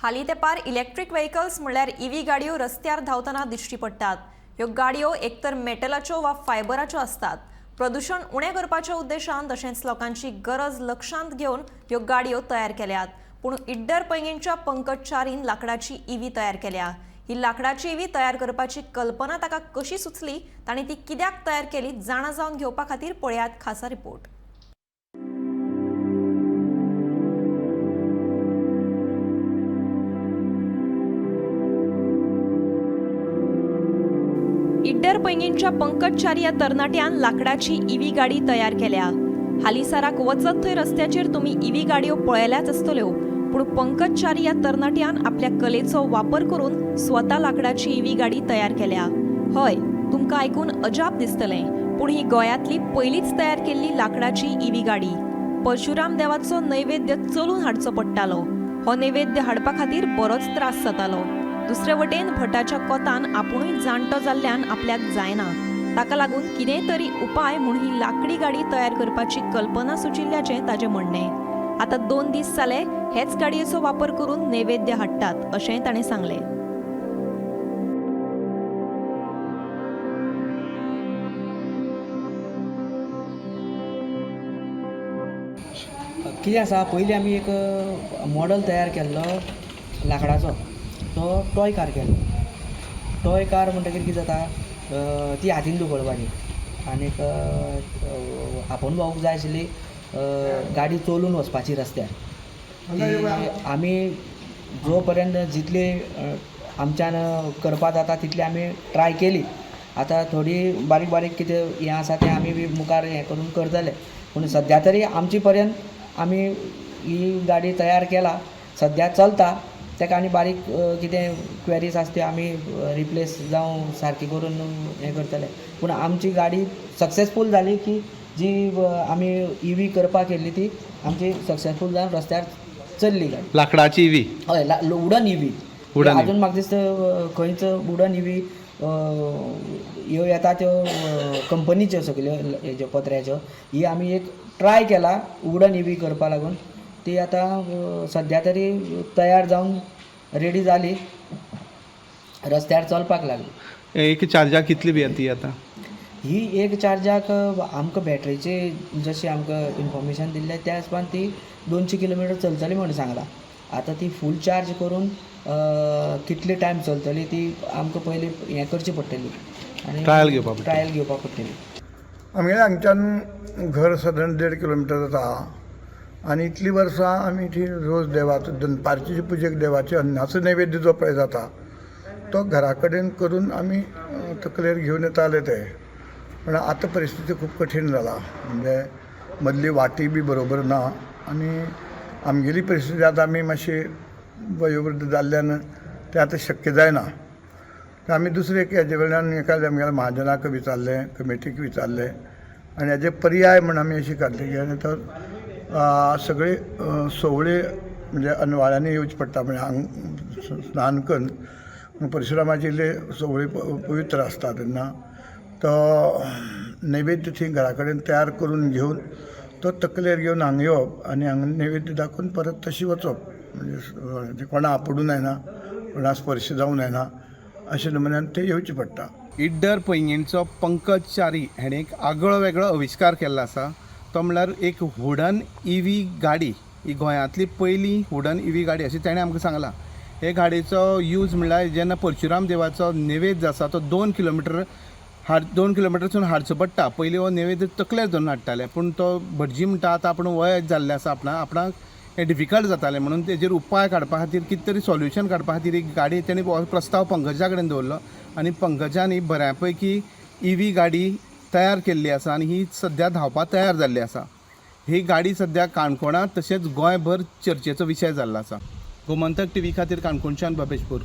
हालीं तेंपार electric vehicles म्हणल्यार ईव्ही गाडयो रस्त्यार धांवतना दिश्टी पडटात. ह्यो गाडयो एकतर मेटलाच्यो वा फायबराच्यो आसतात. प्रदुशण उणें करपाच्या उद्देशान तशेंच लोकांची गरज लक्षांत घेवन ह्यो गाडयो तयार केल्यात. पूण इड्डर पैंगीणच्या पंकज च्यारीन लांकडाची ईव्ही तयार केल्या. ही लांकडाची ईव्ही तयार करपाची कल्पना ताका कशी सुचली, ताणें ती कित्याक तयार केली, जाणा जावन घेवपा खातीर पळयात खासा रिपोर्ट. इड्डर पैंगीणच्या पंकज च्यारी ह्या तरणाट्यान लांकडाची ईव्ही गाडी तयार केल्या. हालींसाराक वचत थंय रस्त्याचेर तुमी ईव्ही गाडयो पळयल्याच आसतल्यो, पूण पंकज च्यारी ह्या तरणाट्यान आपल्या कलेचो वापर करून स्वता लांकडाची ईव्ही गाडी तयार केल्या. हय, तुमकां आयकून अजाप दिसतलें, पूण ही गोंयांतली पयलीच तयार केल्ली लांकडाची ईव्ही गाडी. परशुराम देवाचो नैवेद्य चलून हाडचो पडटालो. हो नैवेद्य हाडपा खातीर बरोच त्रास जातालो. दुसरे वटेन भटाच्या कोतान आपुणूय जाणटो जाल्ल्यान आपल्याक जायना, ताका लागून कितेंय तरी उपाय म्हूण ही लांकडी गाडी तयार करपाची कल्पना सुचिल्ल्याचें ताजें म्हणणें. आतां 2 दीस जाले हेच गाडयेचो वापर करून नैवेद्य हाडटात अशेंय ताणें सांगलें. कितें आसा, पयलीं आमी एक मॉडल तयार केल्लो लांकडाचो, तो टॉय कार केल्लो. टॉय कार म्हणटकीर कितें जाता, ती हातीन धुकलपाची आनीक आपूण भाऊक जाय आशिल्ली गाडी चलून वचपाची रस्त्यार. ती आमी जो पर्यंत जितली आमच्यान करपा जाता तितली आमी ट्राय केली. आतां थोडी बारीक बारीक कितें हें आसा तें आमी बी मुखार हें करून करतले, पूण सद्या तरी आमचे पर्यंत आमी ही गाडी तयार केला, सद्या चलता. ताका आनी बारीक कितें क्वेरीज आसा त्यो आमी रिप्लेस जावं सारकी करून हें करतले. पूण आमची गाडी सक्सेसफूल जाली की जी आमी ईव्ही करपाक केल्ली ती आमची सक्सेसफूल जावन रस्त्यार चल्ली गाडी. लांकडाची ईव्ही? हय, वुडन ईव्ही. अजून म्हाका दिसता खंयच वुडन ईव्ही ह्यो येता त्यो कंपनीच्यो सगल्यो हेज्यो पत्र्याच्यो. ही आमी एक ट्राय केला वुडन ईव्ही करपा लागून. ती आतां सद्या तरी तयार जावन रेडी जाली, रस्त्यार चलपाक लागली. एक चार्जाक कितली बी येता ती आतां? ही एक चार्जाक आमकां बॅटरीची जशी आमकां इन्फॉर्मेशन दिल्लें त्या हिसपान ती 200 किलोमिटर चलतली म्हूण सांगलां. आतां ती फूल चार्ज करून कितली टायम चलतली ती आमकां पयलीं हें करची पडटली आनी ट्रायल घेवपाक पडटली. ट्रायल घेवपाक पडटली. आमगेल्या हांगच्यान घर सादारण 1.5 किलोमिटर जाता आनी इतलीं वर्सां आमी ती रोज देवाचो दनपारची जी पुजेक देवाचे अन्नाचो नैवेद्य जो पळय जाता तो घरा कडेन करून आमी तकलेर घेवन येताले ते. पूण आतां परिस्थिती खूब कठीण जाला, म्हणजे मदली वाटी बी बरोबर ना आनी आमगेली परिस्थिती आतां आमी मातशी वयोवृद्ध जाल्ल्यान तें आतां शक्य जायना. आमी दुसरे एक हेजे वेल्यान एका आमगेल्या महाजनाक विचारलें, कमिटीक विचारलें आनी हेजे पर्याय म्हण आमी अशी काडली की आनी तो सगळे सोवळे म्हणजे अनवाळ्यांनी येवचें पडटा, म्हणजे हांग स्नान करून परशुरामाचे इल्ले सोवळे पवित्र आसता तेन्ना तो नैवेद्य थंय घरा कडेन तयार करून घेवन तो तकलेर घेवन हांगा येवप आनी हांगा नैवेद्य दाखोवन परत तशी वचप, म्हणजे कोणा आपोडूं जायना, कोणा स्पर्श जावं जायना अशें नमुन्यान तें येवचें पडटा. इड्डर पैंगीणचो पंकज च्यारी हाणें एक आगळो वेगळो आविश्कार केल्लो आसा, तो म्हणल्यार एक वुडन ईव्ही गाडी. ही गोंयांतली पयली वुडन ईव्ही गाडी अशें ताणें आमकां सांगलां. हे गाडयेचो यूज म्हणल्यार जेन्ना परशुराम देवाचो नैवेद्य आसा तो 2 किलोमिटर 2 किलोमिटरसून हाडचो पडटा. पयलीं हो नैवेद्य तकलेर धरून हाडटाले, पूण तो भटजी म्हणटा आतां आपूण वय जाल्लें आसा, आपणाक हें डिफिकल्ट जातालें, म्हणून तेजेर उपाय काडपा खातीर कितें तरी सोल्युशन काडपा खातीर एक गाडी तेणी हो प्रस्ताव पंकजा कडेन दवरलो आनी पंकजान ही बऱ्या पैकी ईव्ही गाडी तयार केल्ली आसा आनी ही सद्या धांवपाक तयार जाल्ली आसा. ही गाडी सद्या काणकोणांत तशेंच गोंयभर चर्चेचो विशय जाल्लो आसा. गोमंतक टीव्ही खातीर काणकोणच्यान भवेश बोरकर.